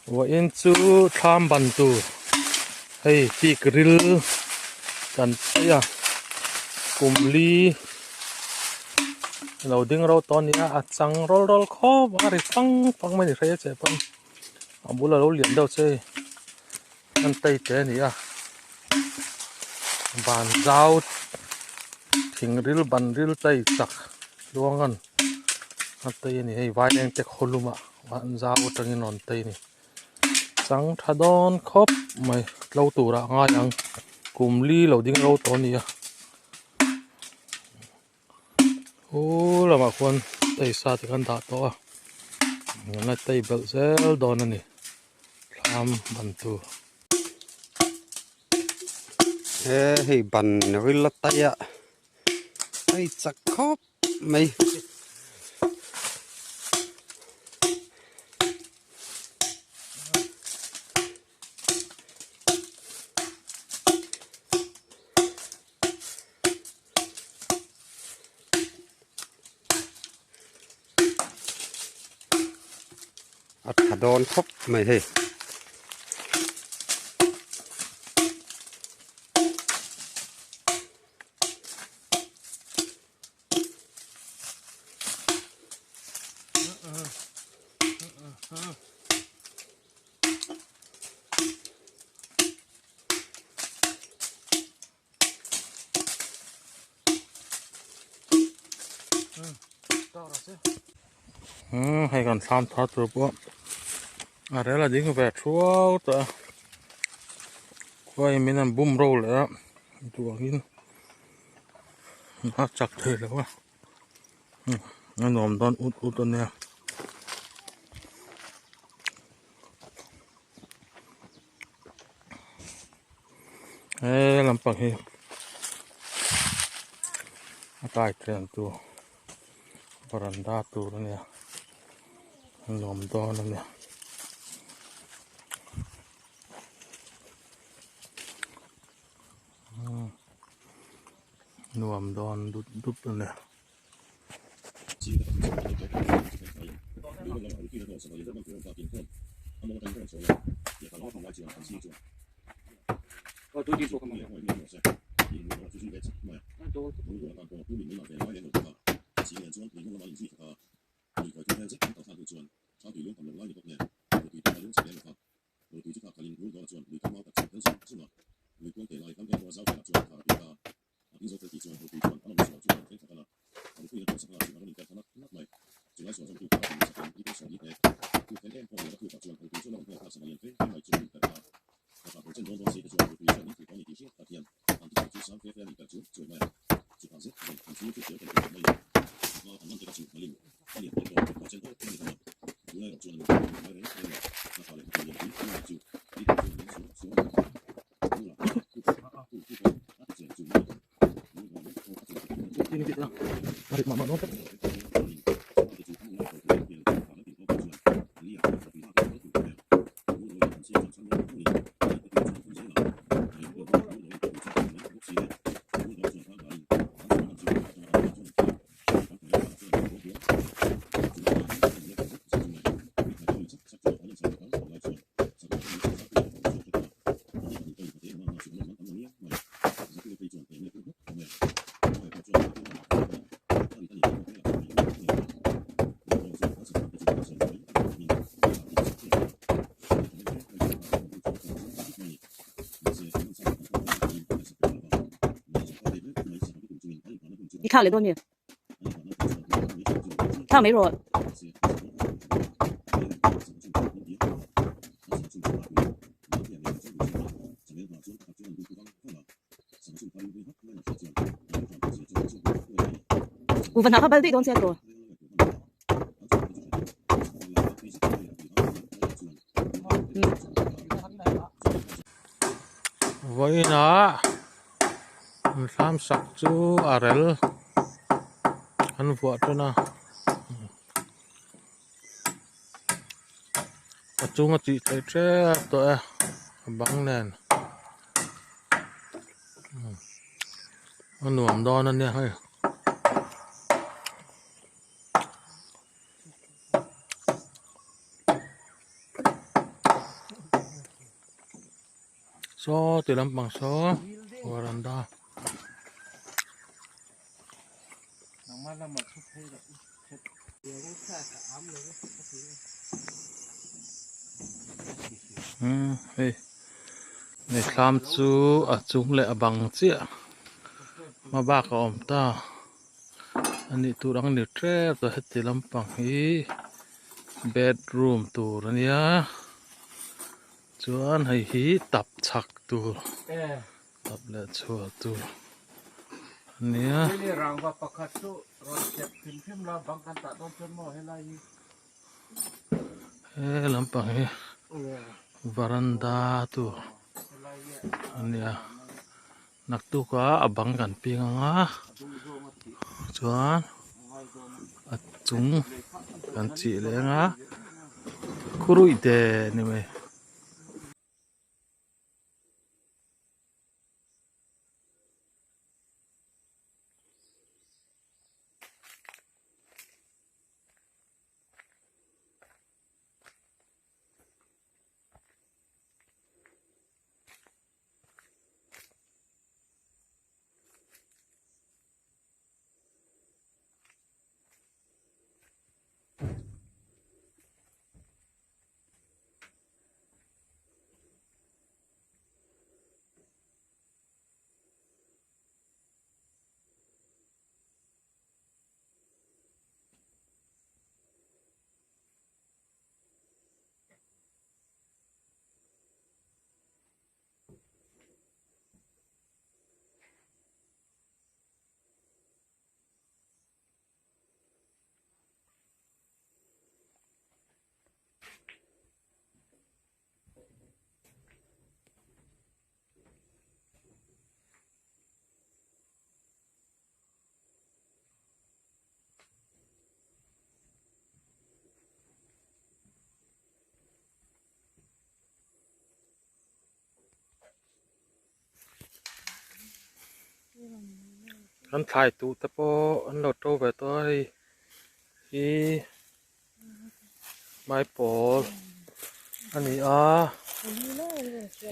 Vawiin chu thlam ban tur hei pik ril kan paih a kum li lo ding ro tawh a ni a a chang rawl rawl khawp a ri fang fang mai a ni hre che pawn a bul a lo lian deuh che hei an tei te a ni a ban zau thing ril ban ril tei chak tluang a tei a ni hei vaileng te khaw lumah an zau atangin rawn tei a ni chang tha dawn khawp mai tlo turah a ngai ang kum li lo ding ro tawh a ni a hu lamah khuan tei sa te khan dah tawh a an la tei belh zel dawn a ni thlam ban tur. He hei ban ril a tai a hei chak khawp mai. A tha dawn khawp mai hei. Hei kan thlam thar tur pawh a rel a ding ve thuau tawh a khuaiin min an bum ro leh a duangin a chak thei lo a a nuam dawn ut ut a nia. He lampang hi a kai tlen tur varanda tur a nia a nuam dawn a nia. Nuam dawn dup dup a nia. I thla leh dawn nge? Thla mai rawh. Kuhva hnah kha bal daih dawn che a tawh. Vawiinah an thlam sak chu a rel an vuah tan a a chunga tih theih tep tawh e a bang nen a nuam dawn a nia hei. Saw ti lampang saw varanda. Umm hei hei thlam chu a chung leh a bang chiah hma bak a awm ta a nih tur ang ni tep a heti lampang hi bedroom tur a nia chuan hei hi tap chhak tur tap leh chhuah tur a nia. He lampang hi varanda tur a nia naktuk ah a bang kan ping ang a chuan a chung kan chih leh ang a khuruih te a ni mai. An thlai tuh te pawh an lo to ve tawh a hei hi maipawl a ni a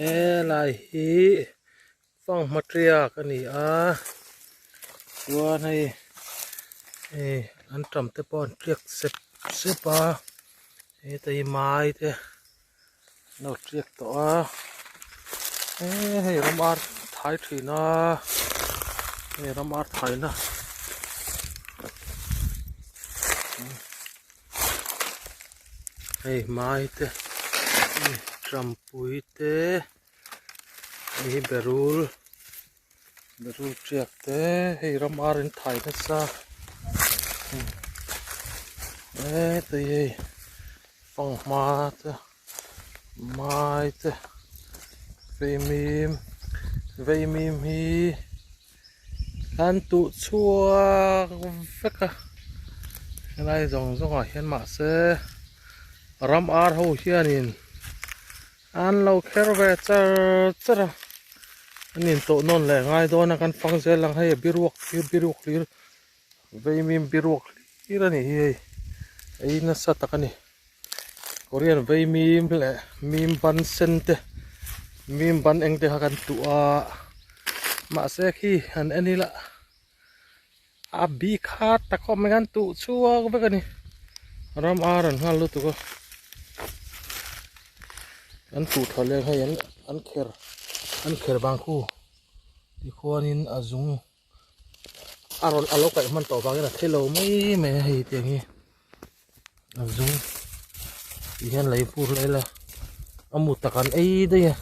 helai hi fanghma tiak a ni a chuan hei hei an tam te pawh an tiak sep sep a heta hi mai te an lo tiak tawh a hei ram ar thai thin a hei ram ar thaina. Hei mai te hei tampui te hei hi berul berul tiak te hei ram ar in thai nasa hetah hi hei fanghma te mai te veimim veimim hi an tuh chhuak vek a helai zawng zawng ah hian mahse ram ar ho hianin an lo kher ve char char a an intawh nawn leh ngai dawn a kan fang zel ang hei a biruak hlir biruak hlir veimim biruak hlir a ni hi hei ei nasa tak a ni Korean veimim leh mim ban sen te mim ban eng te kha kan tuh a mahse khi han en ila a bi kha tak khawp mai khan tuh chhuak vek a ni ram ar an nghal lutuk a an tuh tha leng hei an an kher an kher vang khu tikhuanin a zung a rawn a lo kaih hman tawh vangin a thei lo mai mai a hei tiang hi a zung ti hian lei fur leh ila a mu tak an ei daih a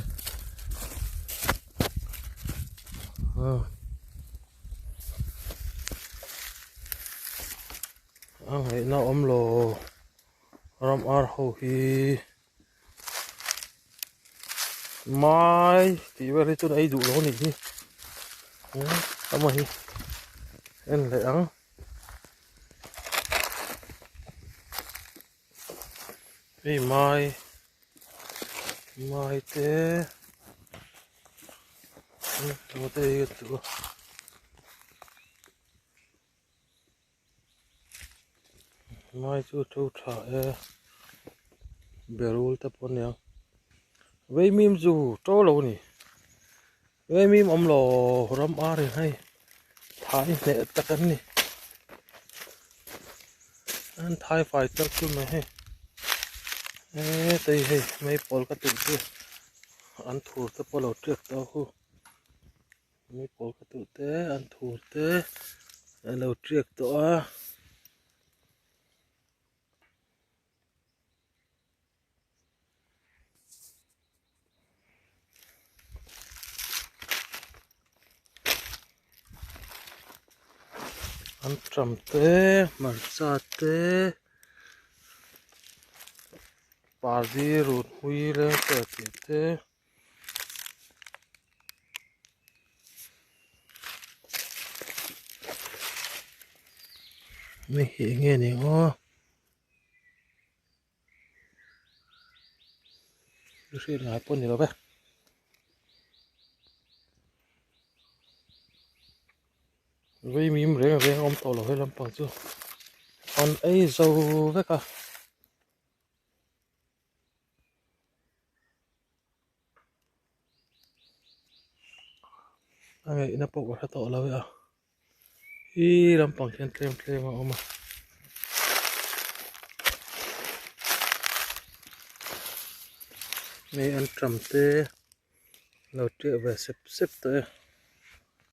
a ngaihna awm lo ram ar ho hi mai tih vel hi chuan ei duh lo a nih hi ama hi en leh ang. Hei mai mai te te hi chu mai chu tho tha e berul te pawh a nia veimim chu to lo a ni. Vei mim awm lo ram ar in hei thai hneh tak an ni an thai fai tak chu mai hei hetei hei mei pawl ka tih chu an thur te pawh a lo tiak tawh a khu mei pawl ka tih te an thur te a lo tiak tawh a. Anṭam te hmarcha te pardi rut hmui leng te tih te. Hei hi eng nge ni aw. Hriat ngai pawh ni lo ve. Vei mim reng reng a awm tawh lo he lampang chu an ei zo vek a. A ngaihna pawh ka hre tawh lo e a hi lampang hian tlem tlem a awm a. Hei an ṭam te lo ṭiah ve sep sep tawh e.